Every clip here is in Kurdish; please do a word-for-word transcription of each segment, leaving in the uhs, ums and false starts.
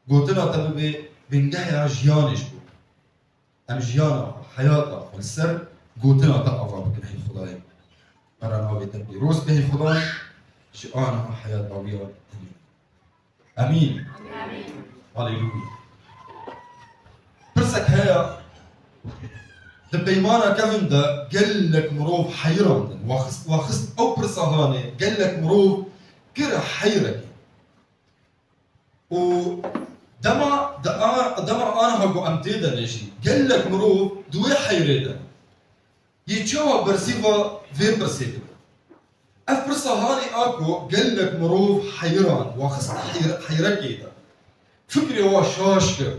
Gotina te bibe bingeha jiyanê ji bo me. Em jiyana xwe, heyata xwe li ser gotina te ava bikin, hey Xwedayê me. Me re navê te pîroz be, hey Xwedayê, ji aniha heyata wî ya temî. Emîn. Haleluya. Pirsek heye, di peymana kevin de gelek mirov heyirandin. Wa xist, wa xist ew pirsa hanê, gelek mirov kir heyrekê. Û dema, de a, dema aniha ku em tê de ne jî, gelek mirov di wê heyrê de. Yê çawa bersîva vê pirsê dibe? Ev pirsa hanê a ku gelek mirov heyran, wa xist heyr-, heyrekê de. Fikrê wa şaş kir.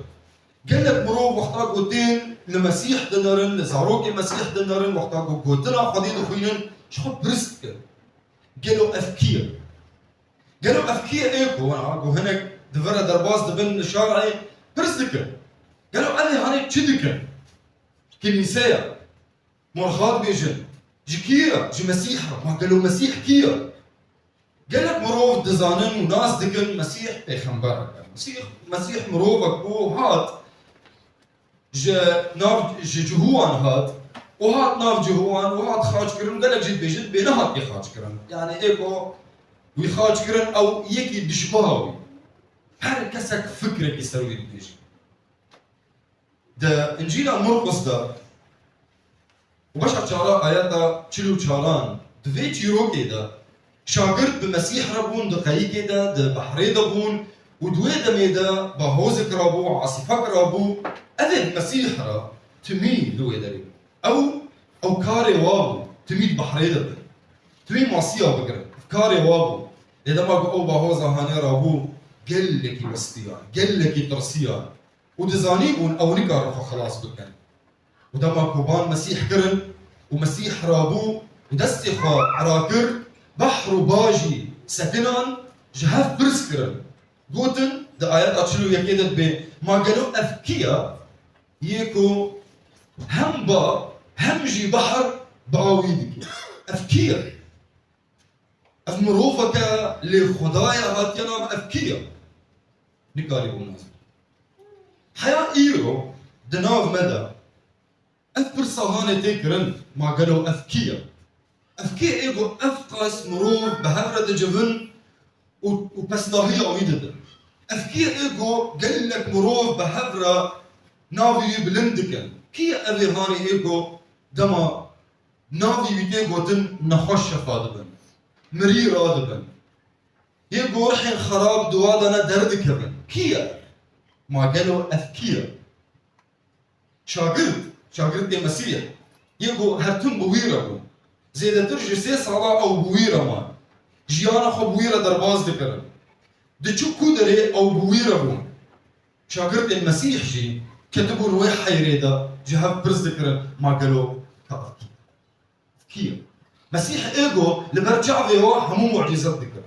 Gelek mirov wexta ku tên li Mesîh dinerin, li zarokê Mesîh dinerin, wexta ku gotina Xwedê dixwînin, ji xwe pirs dikin. Gelo ev kî ye? Gelo ev kî ye ê ku, ha, ku hinek di vir re derbas dibin li şarê, pirs dikin. Gelo ev ê hanê çi dikin? Kilîse ye. Morxat bêjin. Ji kî ye? Ji Mesîh re. Ma gelo Mesîh kî ye? Gelek mirov dizanin û nas dikin Mesîh pêxemberek e. Mesîh, Mesîh mirovek bû, hat ji nav, ji cihuwan hat û hat nav cihuwan û hat xaç kirin. Gelek jî dibêjin bê nehatiye xaç kirin. Yani ê ku wî xaç kirin ew yekî dişibaha wî. Her kesek fikrekî ser wî dibêje. Di Încîla Murqis de û beşa çara ayeta çil û çaran, di vê çîrokê de şagirt bi Mesîh re bûn, di qeyikê de, di behrê de bûn û di wê demê de bahozik rabû, asîfek rabû. Ev ê bi Mesîh re timî li wê derê bûn. Ew, ew karê wa bû, timî di behrê de bin. Timî masiya bigirin. Karê wa bû. Lê dema ku ew bahoza hanê rabû, gelekî westiyan, gelekî tirsiyan. Û dizanîbûn ew nikarin xwe xelas bikin. Û dema ku ban Mesîh kirin û Mesîh rabû û destê xwe ira kir, behr û ba jî sekinan, ji hev pirs kirin. Gotin, di ayeta çil û yekê de dibê, ma gelo ev kî ye? Yê ku hem ba, hem jî behr ba wî dike. Ev kî ye? Ev mirovek e, lê Xwedayê hatiye nav, ev kî ye? Nikarîbûn nas bikin. Heya îro di nav me de ev pirsa hanê tê kirin, ma gelo ev kî ye? Ev kî ye ê ku ev qas mirov bi hev re dicivin û, û pesnahiya wî didin? Ev kî ye ê ku gelek mirov bi hev re navê wî bilind dikin? Kî ye ev ê hanê ê ku dema navê wî tê gotin, nexweş şefa dibin, mirî radibin. Yê ku rihên xerab di wa de ne derdikevin. Kî ye? Ma gelo ev kî ye? Şagirt, şagirtê Mesîh. Yê ku her tim bi wî re bû. Zêdetir ji sê sala ew bi wî re man. Jiyana xwe bi wî re derbas dikirin. Diçû ku derê ew bi wî re bûn. Şagirtên Mesîh jî ketibûn wê heyrê de ji hev pirs dikirin, ma gelo ka ev kî ye? Kî ye? Mesîh ê ku li ber çavê we hemû mucîzat dikirin.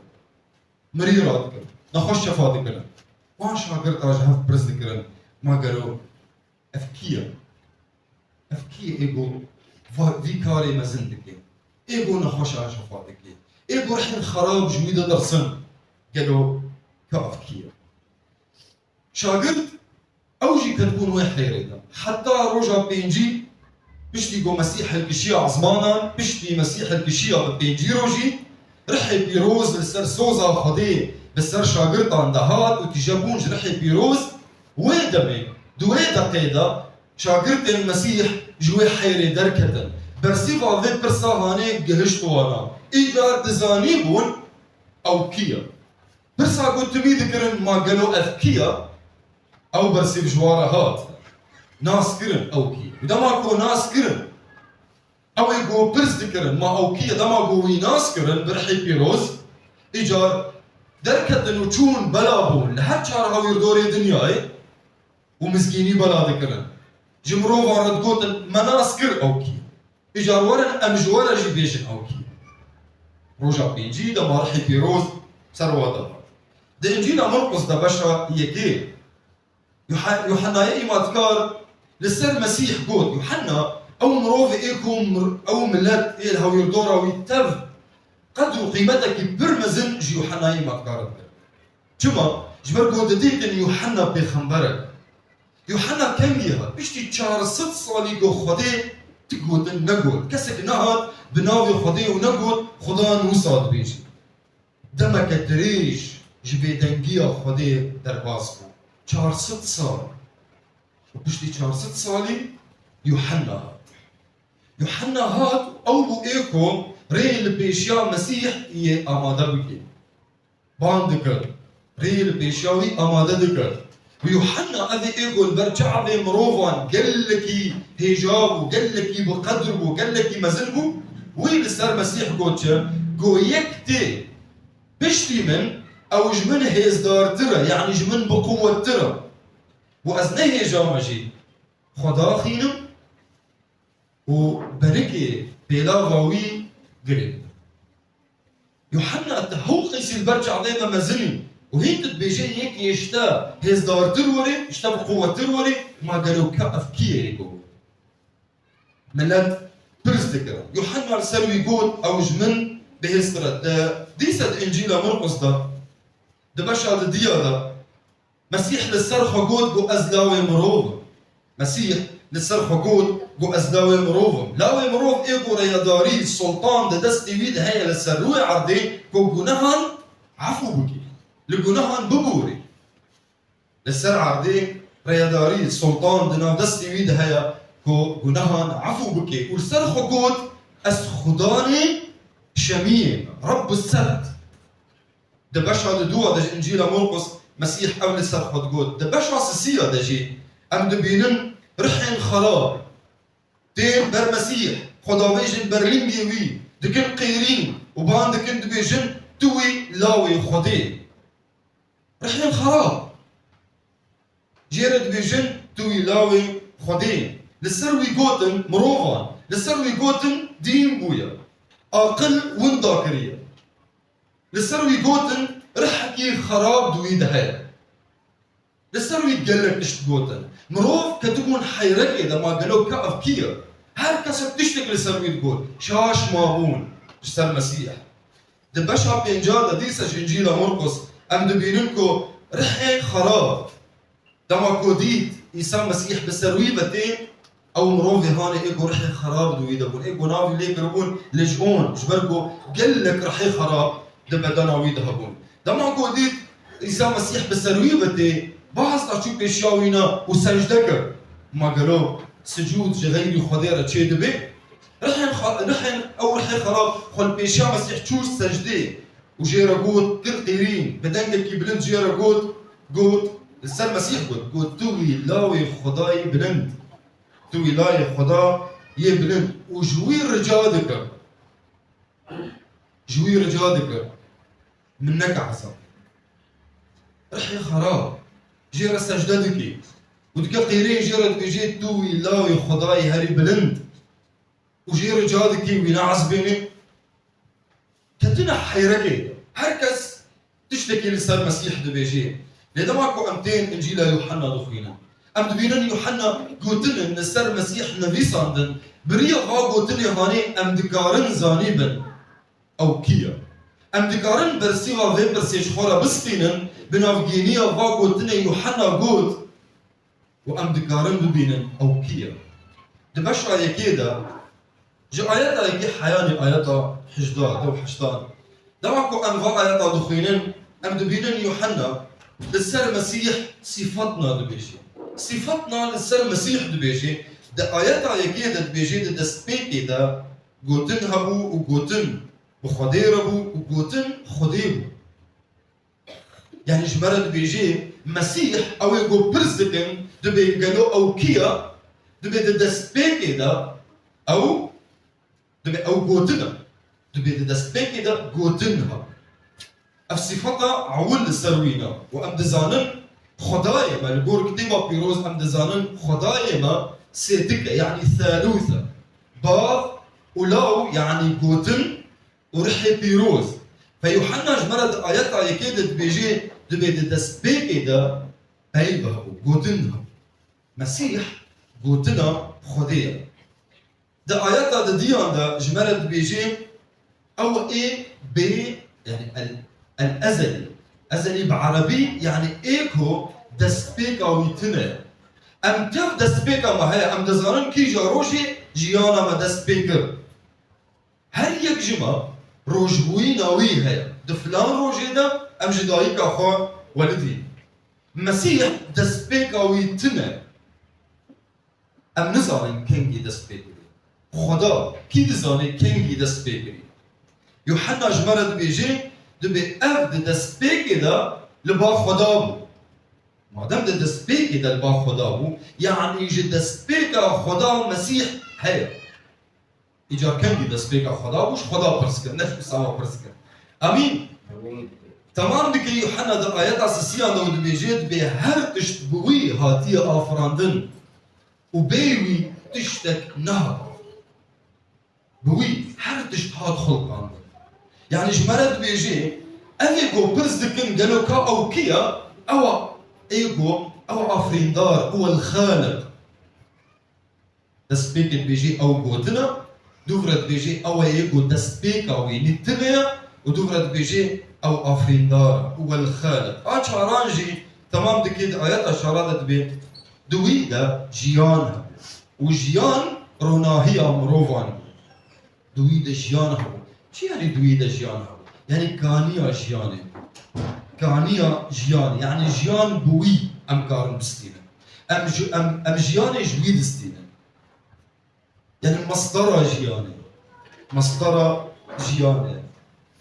Mirî radikirin, nexweş şefa dikirin. Wan şagirta ji hev pirs dikirin, ma gelo ev kî ye? Ev kî ye ê ku va-, vî karê mezin dike? Ê ku nexweşan şefa dike? Ê ku rihên xerab ji wî ditirsin? Gelo ka ev kî ye? Şagirt, ew jî ketibûn wê heyrê de. Heta roja pêncî, piştî ku Mesîh hilkişiya ezmanan, piştî Mesîh hilkişiya bi pêncî rojî, rihê pîroz li ser soza Xwedê bi ser şagirtan de hat û tîje bûn ji rihê pîroz. Wê demê, di wê deqê de şagirtên Mesîh ji wê heyrê derketin. Bersîva vê pirsa hanê gihişt wana. Îcar dizanîbûn ew kî ye. Pirsa ku timî dikirin, ma gelo ev kî ye? Ew bersîv ji wa re hat. Nas kirin ew kî ye. Û dema ku nas kirin, ew ê ku pirs dikirin, ma ew kî ye? Dema ku wî nas kirin, bi rihê pîroz, îcar derketin û çûn bela bûn li her çar hawirdorê dinyayê û mizgînî bela dikirin. Ji mirovan re digotin, me nas kir ew kî ye. Îcar werin em ji we re jî bêjin ew kî ye. Roja pêncî dema rihê pîroz ser wa de hat. Di Încîla Murqis de beşa yekê, Yuha-, Yuhennayê îmatkar li ser Mesîh got, Yuhenna, ew mirovê ê ku mir-, ew milet ê li hewîrdora wî tev qedr û qîmetekî pir mezin ji Yuhennayê îmatkar dikirin. Çima? Ji ber ku didîtin Yuhanna pêxember e. Yuhanna kengî hat? Piştî çar sed salî ku Xwedê ti gotin negot. Kesek nehat bi navê Xwedê û negot, Xudan wisa dibêje. Demeke dirêj ji bêdengiya Xwedê derbas bû. Çar sed sal. Û piştî çar sed salî Yuhanna hat. Yuhanna hat, ew bû ê ku rê li pêşiya Mesîh yê amade bike. Ban dikir. Rê li pêşiya wî amade dikir. Û Yuhanna ev ê ku li ber çavê mirovan gelekî hêja bû, gelekî bi qedr bû, gelekî mezin bû, wî li ser Mesîh got çi? Got, yek tê piştî min, ew ji min hêzdartir e, yanî ji min biquwettir e. Û ez nehêjame jî xwe daxînim û berikê pêlava wî girê. Yuhanna, tu hew qîsî li ber çavê me mezin î û hîn tu dibêje yek yê ji te hêzdartir were, ji te bi quwettir were, ma gelo ka ev kî ye ê ku? Milet pirs dikir. Yuhanna li ser wî got, ew ji min bihêztir e. Di, dîsa di Încîla Murqis de, di beşa di diya de, Mesîh li ser xwe got, got, ez lawê mirov im. Mesîh li ser xwe got, got, ez lawê mirov im. Lawê mirov ê ku reyadarî, sultan di destê wî de heye li ser rûyê erdê, ku gunehan efû bike. Li gunehan biborê. Li ser erdê reyadarî, sultan di nav destê wî de heye, ku gunehan efû bike. Û li ser xwe got, ez Xudanê şemiyê me, Rebbus Sebt. Di beşa di dûa de ji Încîla Murqus Mesîh ew li ser xwe digot. Di beşa sisiya de jî em dibînin rihên xerab tên ber Mesîh, xwe davêjin ber lingê wî, dikin qêrîn û ban dikin dibêjin, tu wî lawê Xwedê. Rihên xerab. Jê re dibêjin, tu wî lawê Xwedê. Li ser wî gotin mirovan, li ser wî gotin dîn bûye. Aqil winda kiriye. Li ser wî gotin rihekî xerab di wî de heye. Li ser wî gelek tişt gotin. Mirov ketibûn heyrekê de, ma gelo ka ev kî ye? Her kesek tiştek li ser wî digot. Şaş mabûn ji ser Mesîh. Di beşa pênca de dîsa ji Încîla Murqus em dibînin ku rihê xerab, dema ku dît Îsa Mesîh bi ser wî ve tê, ew mirovê hanê ê ku rihê xerab di wî de bûn, ê ku navî lê kiribûn lic'ûn, ji ber ku gelek rihê xerab di bedena wî de hebûn. Dema ku dît Îsa Mesîh bi ser wî ve tê, bi hesta çû pêşiya wî ne û secde kir. Ma gelo sicûd ji xeyrî Xwedê re çê dibe? Rihên xa-, rihên, ew rihê xerab xwe li pêşiya Mesîh çû secdê û jê re got, kir qêrîn, bi dengekî bilind jê re got, got, li ser Mesîh got, got, tu wî lawê Xwedayê bilind, tu wî lawê Xwedayê bilind û ji wî rica dikim, ji wî rica dikim, min neke ezab. Rihê xerab jê re secde dike û dike qêrîn jê re dibêje, tu wî lawê Xwedayê herî bilind. Û jê rica dike wî neezbêne. Ketine heyrekê. Her kes tiştekî li ser Mesîh dibêje. Lê dema ku em tên Încîla Yuhanna dixwînin, em dibînin Yuhanna gotinin li ser Mesîh nivîsandin, bi riya va gotinê hanê em dikarin zanîbin ew kî ye. Em dikarin bersîva vê pirsê ji xwe re bistînin, bi navgêniya va gotinê Yuhanna got, û em dikarin bibînin ew kî ye. Di beşa yekê de, ji ayeta yekê heyanî ayeta hejda, dew heştan, dema ku em va ayeta dixwînin, em dibînin Yuhanna li ser Mesîh sîfatna dibêje. Sîfatna li ser Mesîh dibêje. Di ayeta yekê de dibêje, di destpêkê de gotin hebû û gotin bi Xwedê re bû û gotin Xwedê bû. Yanî ji me re dibêje, Mesîh, ew ê ku pirs dikin, dibê gelo ew kî ye? Dibê di destpêkê de ew, dibê ew gotin e. Dibê di destpêkê de gotin hebû. Ev sîfeta ewil li ser wî ne. Û em dizanin Xwedayê me, li gor Kitêba Pîroz em dizanin Xwedayê me sêtik e, yanî thalûth e. Bav û law, yanî gotin, û rihê pîroz. Fe Yuhanna ji me re di ayeta yekê de dibêje, dibê di destpêkê de peyv hebû, gotin hebû. Mesîh gotina Xwedê ye. Di ayeta didiyan de ji me re dibêje, ew ê bê, yanî el, el ezelî. Ezelî bi erebî, yanî ê ku destpêka wî tune. Em tev destpêka me heye, em dizanin kîja rojê jiyana me dest pê kir. Her yek ji me rojbûyîna wî heye. Di filan rojê de em ji dayika xwe welidîn. Mesîh destpêka wî tune. Em nizanin kengî dest pê kirî. Xweda kî dizane kengî dest pê kirî? Yuhanna ji me re dibêje, dibê ev di destpêkê de li ba Xweda bû. Madem di destpêkê de li ba Xweda bû, yanî ji destpêka Xweda Mesîh heye. Îcar kengî destpêka Xweda bû, ji Xweda pirs kir, ne ji Îsava pirs kir. Amîn. Temam dike Yuhanna di ayeta sisiyan de û dibêje, dibê her tişt bi wî hatiye afirandin û bê wî tiştek nehat. Bi wî her tişt hat xulqandin. Yanî ji me re dibêje, ev ê ku pirs dikin gelo ka ew kî ye, ew ê ku, ew afirîndar, ew el Xaliq. Destpêkê dibêjê ew gotin e, dûv re dibêjê ew ê ku destpêka wî nî tune ye û dûv re dibêjê ew afirîndar e, huwel Xaliq. A çaran jî temam dike di ayeta çara de dibê, di wî de jiyan hebû û jiyan ronahiya mirovan bû. Di wî de jiyan hebû. Çi yanî di wî de jiyan hebû? Yanî kaniya jiyanê. Kaniya jiyanê. Yanî jiyan bi wî em karin bistînin. Em ji, em, em jiyanê ji wî distînin. Yanî mesdera jiyanê. Mesdera jiyanê.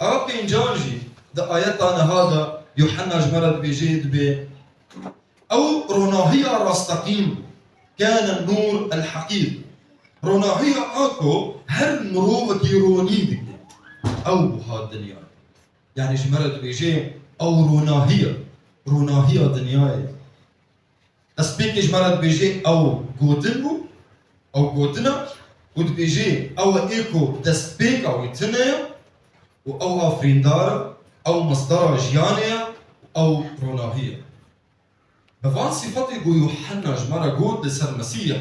A pêncan jî di ayeta niha de Yuhanna ji me re dibêje, dibê, ew ronahiya rasteqîn bû. Kane nur el heqîq. Ronahiya a ku her mirovekî ronî dike. Ew bû hat dinyayê. Yanî ji me re dibêje, ew ronahiya, ronahiya dinyayê. Destpêkê ji me re dibêje, ew gotin bû, ew gotin e, û dibêje, ew ê ku destpêka wî tune ye û ew afirîndar e, ew mesdera jiyanê ye û ew ronahî ye. Bi van sîfetê ku Yuhanna ji me re got li ser Mesîh,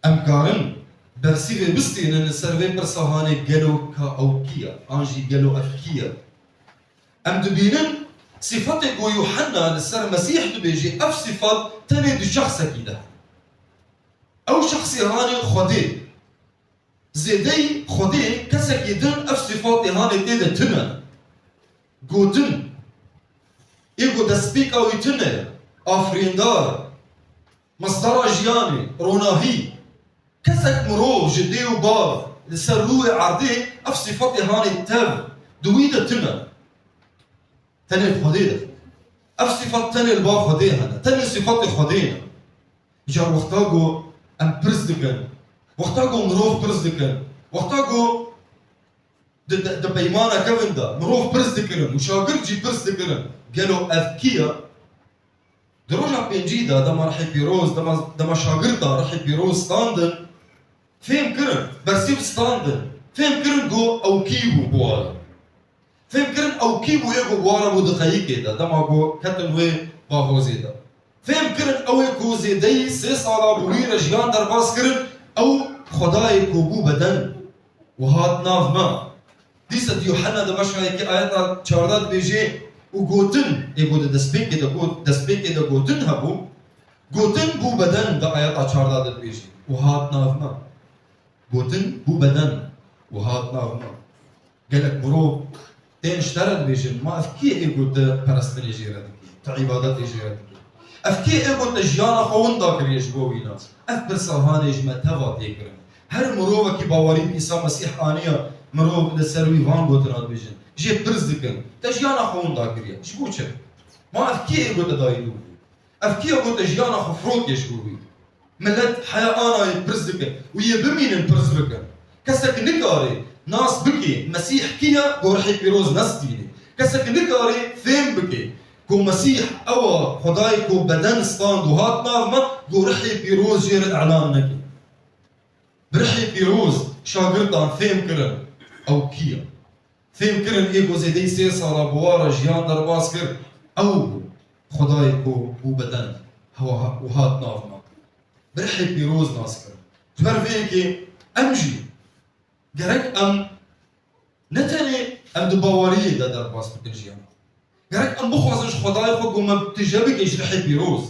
em karin bersîvê bistînin li ser vê pirsa hanê gelo ka ew kî ye, an jî gelo ev kî ye? Em dibînin sîfetê ku Yuhanna li ser Mesîh dibêje, ev sîfet tenê di şexsekî de hene. Ew şexsê hanê Xwedê. Zêdeyî Xwedê kesekî din ev sîfatê hanê tê de tune. Gotin, ê ku destpêka wî tune ye, afirîndar, mesdera jiyanê, ronahî. Kesek mirov ji dê û bav li ser rûyê erdê ev sîfatê hanê tev di wî de tune. Tenê Xwedê de. Ev sifat tenê li ba Xwedê hene. Tenê sifatê Xwedê ne. Îcar wexta ku em pirs dikin, wexta ku mirov pirs dikin, wexta ku di, di, di peymana kevin de mirov pirs dikirin û şagirt jî pirs dikirin, gelo ev kî ye? Di roja pêncî de dema Rihê Pîroz, dema, dema şagirtan Rihê Pîroz standin, fêm kirin, bersîv standin, fêm kirin ku ew kî bû bi wan re. Fêm kirin ew kî bû yê ku bi wan re bû di xeyikê de, dema ku ketin wê bahozê de. Fêm kirin ew ê ku zêdeyî sê sala bi wî re jiyan derbas kirin, ew Xwedayê ku bû beden û hat nav me. Dîsa di Yuhanna de beşa yekê ayeta çardeh dibêje, û gotin, ê ku di destpêkê de got, destpêkê de gotin hebû, gotin bû beden di ayeta çardeh de dibêje, û hat nav me. Gotin bû beden û hat nav me. Gelek mirov tên ji te re dibêjin, ma ev kî ye ê ku tu perestinê jê re dikî, tu îbadetê jê re dikî? Ev kî ye ê ku te jiyana xwe winda kiriye ji bo wî ne? Ev pirsa hanê ji me teva tê kirin. Her mirovekî bawerî bi Îsa Mesîh aniye, mirov li ser wî van gotina dibêjin. Jê pirs dikin, te jiyana xwe winda kiriye. Ji bo çi? Ma ev kî ye ê ku te dayî dû bû? Ev kî ye ku te jiyana xwe firotiye ji bo wî? Milet heya anayê pirs dikin û yê bimînin pirs bikin. Kesek nikare nas bike Mesîh kî ye ku Rihê Pîroz nestîne. Kesek nikare fêm bike ku Mesîh ew e Xwedayê ku beden stand û hat nav me, ku Rihê Pîroz jê re îlan neke. Bi Rihê Pîroz şagirtan fêm kirin ew kî ye. Fêm kirin ê ku zêdeyî sê sala bi wan re jiyan derbas kir, ew bû Xwedayê ku bû beden hewa û hat nav me. Bi Rihê Pîroz nas kirin. Ji ber vê yekê em jî gerek em ne tenê em di baweriyê de derbas bikin jiyana xwe. Gerek em bixwazin ji Xwedayê xwe ku me tije bike ji rihê pîroz.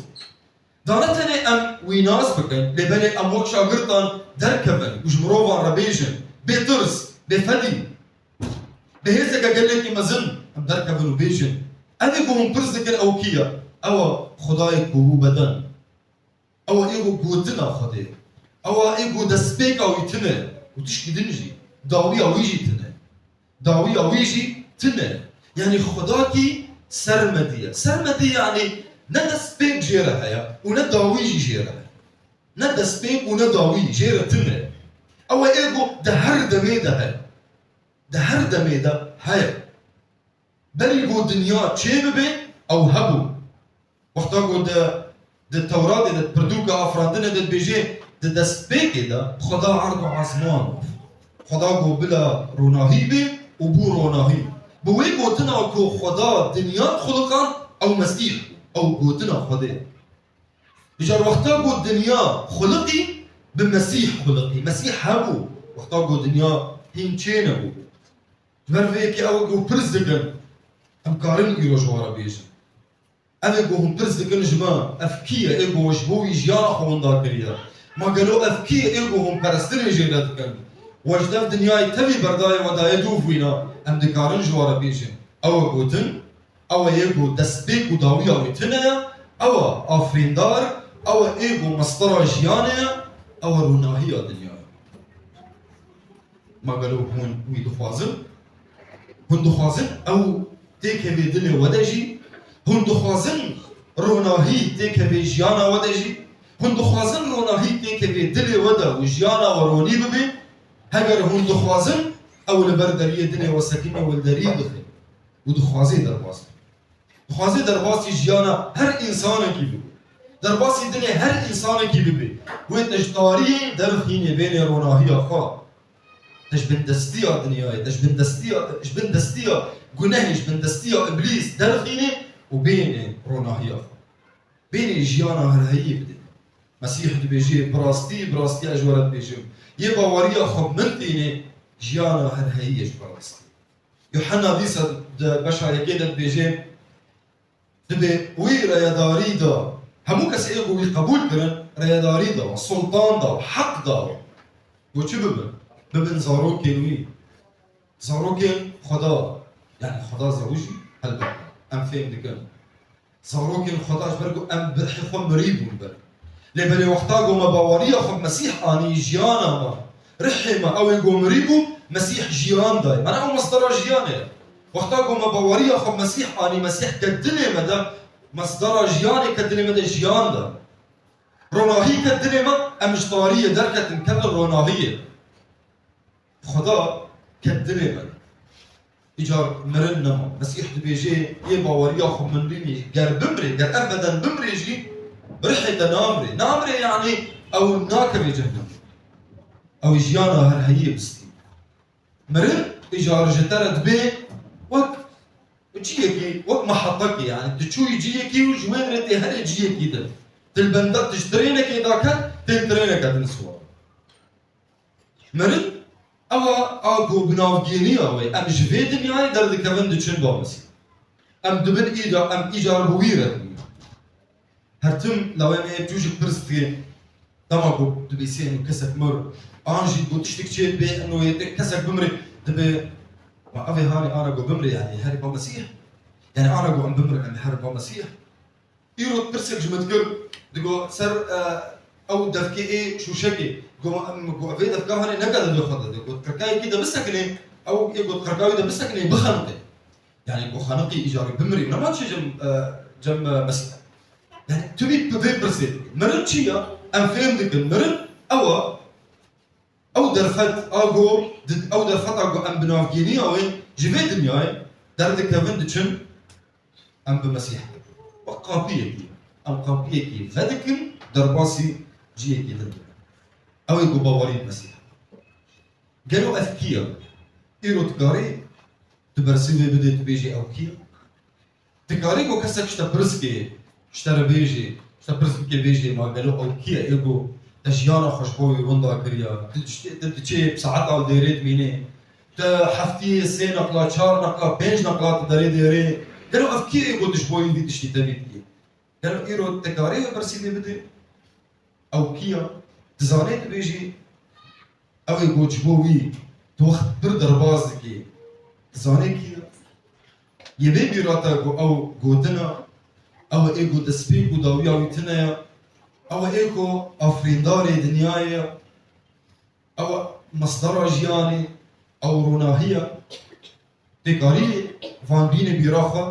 Da ne tenê em wî nas bikin, lê belê em wek şagirtan derkevin û ji mirovan re bêjin, bê tirs, bê fedî, bi hêzeke gelekî mezin em derkevin û bêjin, ev ê ku hûn pirs dikin ew kî ye? Ew e Xwedayê ku bû beden. Ew ê ku gotina Xwedê ye. Ew ê ku destpêka wî tune û tişkî din jî. Dawiya wî jî tune. Dawiya wî jî tune. Yanî Xwedakî sermedî ye. Sermedî yanî ne destpêk jê re heye û ne dawî jî jê re heye. Ne destpêk û ne dawî jê re tune. Ew ê ku di her demê de heye. Di her demê de heye. Berî ku dinya çêbibe, ew hebû. Wexta ku di, di Tewratê de, di pirtûka afirandinê de dibêje, di destpêkê de Xweda erd û ezman got. Xweda got bila ronahî be û bû ronahî. Bi wê gotina ku Xweda dinya xuliqand, ew Mesîh, ew gotina Xwedê. Îcar wexta ku dinya xuliqî, bi Mesîh xuliqî. Mesîh hebû. Wexta ku dinya hîn çênebû. Ji ber vê yekê ew ê ku pirs dikin, em karin îro ji we re bêjin. Ev ê ku hûn pirs dikin ji me, ev kî ye? Ê ku ji bo wî jiyana xwe winda kiriye. Ma gelo ev kî ye? Ê ku hûn perestinê jê re dikin. We ji dev dinyayê tevî berdaye we daye dûv wîna, em dikarin ji we re bêjin. Ew e gotin, ew e yê ku destpêk û dawiya wî tune ye, ew e afirîndar, ew e ê ku mestera jiyanê ye, ew e ronahiya dinyayê. Ma gelo hûn wî dixwazin? Hûn dixwazin ew têkevê dilê we de jî? Hûn dixwazin ronahî têkevê jiyana we de jî? Hûn dixwazin ronahî têkevê dilê we de û jiyana we ronî bibe? Heger hûn dixwazin, ew li ber deriyê dilê we sekinî û li derî dixe û dixwazê derbas be. Dixwaze derbasî jiyana her însanekî bibe. Derbasî dilê her însanekî bibe. Wê te ji tariyê derxînê bênê ronahiya xwe. Te ji bindestiya dinyayê, te ji bindestiya, ji bindestiya gunehê, ji bindestiya îblîs derxînê û bênê ronahiya xwe. Bênê jiyana herheyî bidê. Mesîh dibêje, bi rastî, bi rastî ez ji we re dibêjim. Yê baweriya xwe bi min tînê, jiyana herheyî ye ji bi rastî. Yuhanna dîsa di beşa yekê de dibêje, dibê wî reyedarî da, hemû kesê ê ku wî qebûl kirin, reyedarî da, sultan da, heq da. Ku çi bibin? Bibin zarokên wî. Zarokên Xweda. Yani Xweda zewicî, helbet. Em fêm dikin. Zarokên Xweda ji ber ku em bi rihê xwe mirî bûn ber. Lê belê wexta ku me baweriya xwe bi Mesîh anî jiyana me, rihê me ew ê ku mirî bû, Mesîh jiyan dayê. Mana ew mesdera jiyanê ye. Wexta ku me baweriya xwe bi Mesîh anî, Mesîh ke dilê me de, mesdera jiyanê ke dilê me de jiyan da. Ronahî ke dilê me, em ji tariyê derketin, ketin ronahiyê. Xweda ket dilê me. Îcar mirin nema. Mesîh dibêje, yê baweriya xwe min bînî, ger bimrê, ger ev beden bimrê jî, rihê te namrê. Namrê yani ew nakeve cehennem. Ew jiyana her heyî bistî. Mirin îcar ji te re dibê wek ciyekî, wek mehetekî, yani tu çûyî ciyekî û ji wê re tê herê ciyekî din. Tu li benda, tu ji trênekê daket, tê li trêneke din siwar. Mirin, ew a ku bi navgêniya wê em ji vê dinyayê derdikevin diçin ba Mesîh. Em dibin îca, em îcar bi wî re dibin. Her tim lawê me yek cûjik pirs dike, dema ku dibîsê eno kesek mir, an jî ku tiştek çê dibê, eno yê te kesek bimrê, dibê, ma ev ê hanê ana ku bimrê, yani herê ba Mesîh? Yani ana ku em bimrin, em her ba Mesîh? Îro pirsek ji min dikir, digo ser, e, ew devkê ê şûşekê. Go, em, go, vê devka hanê neke dilê xwe de, digo, qirkayekî de bisekinê, ew ê got qirkayê de bisekinê, bixeniqê. Yani go xeniqî îcarî bimirî, nema çi cem, e, cem, e, Mesîh. Yani tu bî bi vê pirsê dikî. Mirin çi ya? Em fêm dikin. Mirin ew e, Ew derfet a ku di, ew derfeta ku em bi navgêniya wê ji vê dinyayê derdikevin diçin, em bi Mesîh dibin. Wek qapiyekî, em qapiyekî vedikin, derbasî ciyekî din dibin. Ew ê ku bawerî bi Mesîh. Gelo ev kî ye? Îro dikarî tu bersîvê bidê, tu bêjî ew kî ye? Dikarî ku kesek ji te pirs ke, ji te re bêjê, ji te pirs bike bêjê, ma gelo ew kî ye? Ê ku te jiyana xwe ji bo wî winda kiriya. Tu diçê, tu diçê bi saeta li dêrê dimînê. Tu heftiyê sê neqla, çar neqla, pênc neqla tu derê dêrê. Gelo ev kî ê got ji bo wî vî tiştî tevî dikî? Gelo îro te karî wê bersîvê bidî? Ew kî ya? Dizanê dibêjî, ew ê got ji bo wî tu wext pir derbas dikî. Dizanê kî ya? Yê vê bîra te ku ew gotina, ew ê got destpêk û dawiya wî tune ye, ew ê ku afirîndarê dinyayê ye, ew mesdera jiyanê, ew ronahî ye. Tê karî van bînê bîra xwe?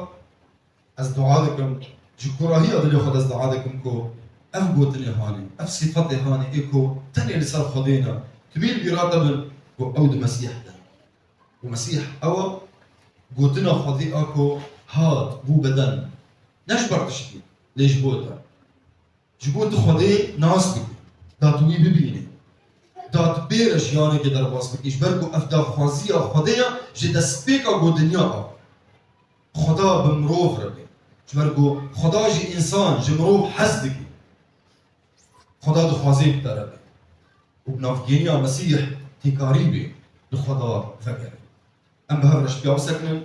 Ez dua dikim, ji kurahiya dilê xwe de ez dua dikim ku ev gotinê hanê, ev sifetê hanê ê ku tenê li ser Xwedê ne, tu bîr bîra te bin ku ew di Mesîh de. Û Mesîh ew e, gotina Xwedê a ku hat, bû beden. Ne ji ber tiştî, lê ji bo te. Ji bo tu Xwedê nas bikî, da tu wî bibînî, da tu bêre jiyanekê derbas bikî, ji ber ku ev daxwaziya Xwedê ye ji destpêka ku dinya a. Xweda bi mirov re bê. Ji ber ku Xweda ji însan, ji mirov hez dike. Xweda dixwaze bi te re bê. Û bi navgêniya Mesîh tê karî bê li Xweda vegerê. Em bi hev re ji piya bisekinin,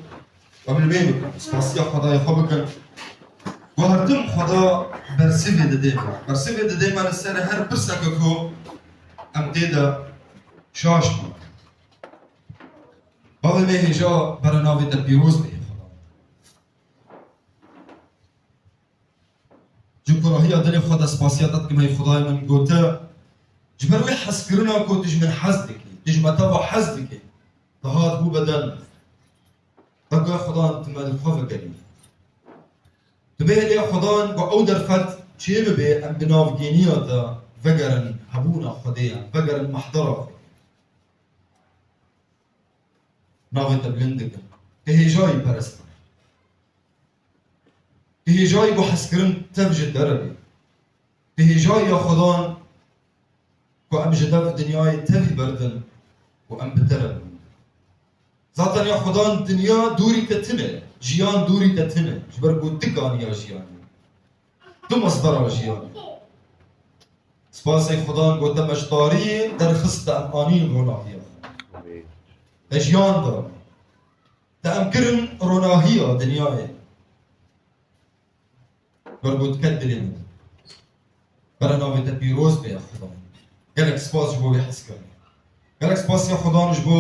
em li bê bikin, spasiya Xwedayê xwe bikin. Ku her tim Xweda bersivê didê me. Bersivê didê me li ser her pirseke ku em tê de şaş bûn. Bavê me hêja bere navê te pîroz bê Xweda. Ji kurahiya dilê xwe de spasiya te dikim, hey Xwedayê min, gote, ji ber wê hezkirina ku tu ji min hez dikî, tu ji me teva hez dikî, dihat bû beden. Te got Xwedan tu me li xwe vegerî. Tu bê hêlê Xwedan ku ew derfet çê bibe, em bi navgêniya te vegerin hebûna Xwedê, em vegerin mehdera Xwedê. Navê te bilind dikim. Te hêjayî perestin. Te hêjayî ku hezkirin tev ji te re bê. Te hêjayî ya Xwedan ku em ji dev dinyayê tevî berdin û em bi te re bûn. Zaten ya Xwedan dinya dûrî te tune, jiyan dûrî te tune. Ji ber ku tu kaniya jiyanê. Tu mesdera jiyanê. Spasê Xudan ku te me ji tariyê derxist, te em anîn ronahiya. Te jiyan da. Te em kirin ronahiya dinyayê. Ber ku diket dilê min. Bere navê te pîroz be ya Xudan. Gelek spas ji bo wê hezkirinê. Gelek spas ya Xudan ji bo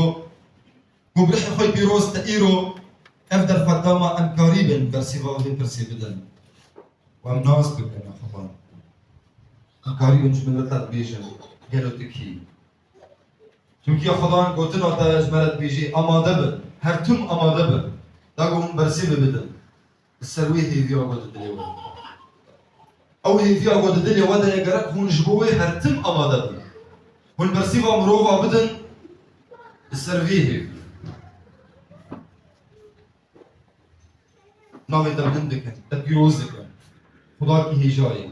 ku bi rihê xwe pîroz te îro ev derfet da me em karî bin bersîva vê pirsê bidin. Û em nas bikin ya Xudan. Em karî bin ji mileta dibêjin, gelo tu kî? Çimkî ya Xudan gotina te ji me re dibêjê, amade bin, her tim amade bin. Da ku hûn bersîvê bidin. Li ser wê hêviya ku di dilê we. Ew hêviya ku di dilê we de ye, gerek hûn ji bo wê her tim amade bin. Hûn bersîva mirova bidin, li ser vê hêvî. Navê te bilind dikin, te pîroz dikin. Xuda kî hêja ye.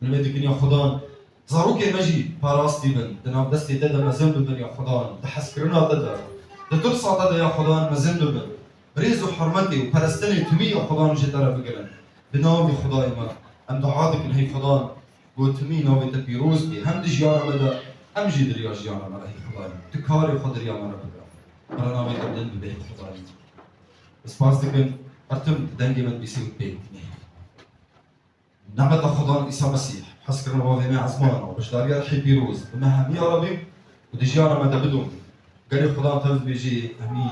Li vê dikin ya Xudan. Zarokê me jî parastî bin. Di nav destê te de mezin bibin ya Xudan. Di hezkirina te de. Di tirsa te de ya Xudan mezin bibin. Rêz û hurmetê û perestinê timî ya Xudan ji te re bigirin. Bi navê Xudayê me. Em dua dikin hey Xudan. Gotimî navê te pîroz bê. Hem di jiyana me de, hem jî di riya jiyana me de hey Xudayê. Tu karê xwe di riya me re bike. Me re navê te bilind bibe hey Xudayê. Spas dikin, her tim dengê me dibîsî û pê dikin. Nemeta Xudan Îsa Mesîh, hezkirina bavê me ezman û beşdariya Rihê Pîroz, bi me hemiya re bê û di jiyana me de bidome. Gelê Xudan tev dibêjê, Emîn.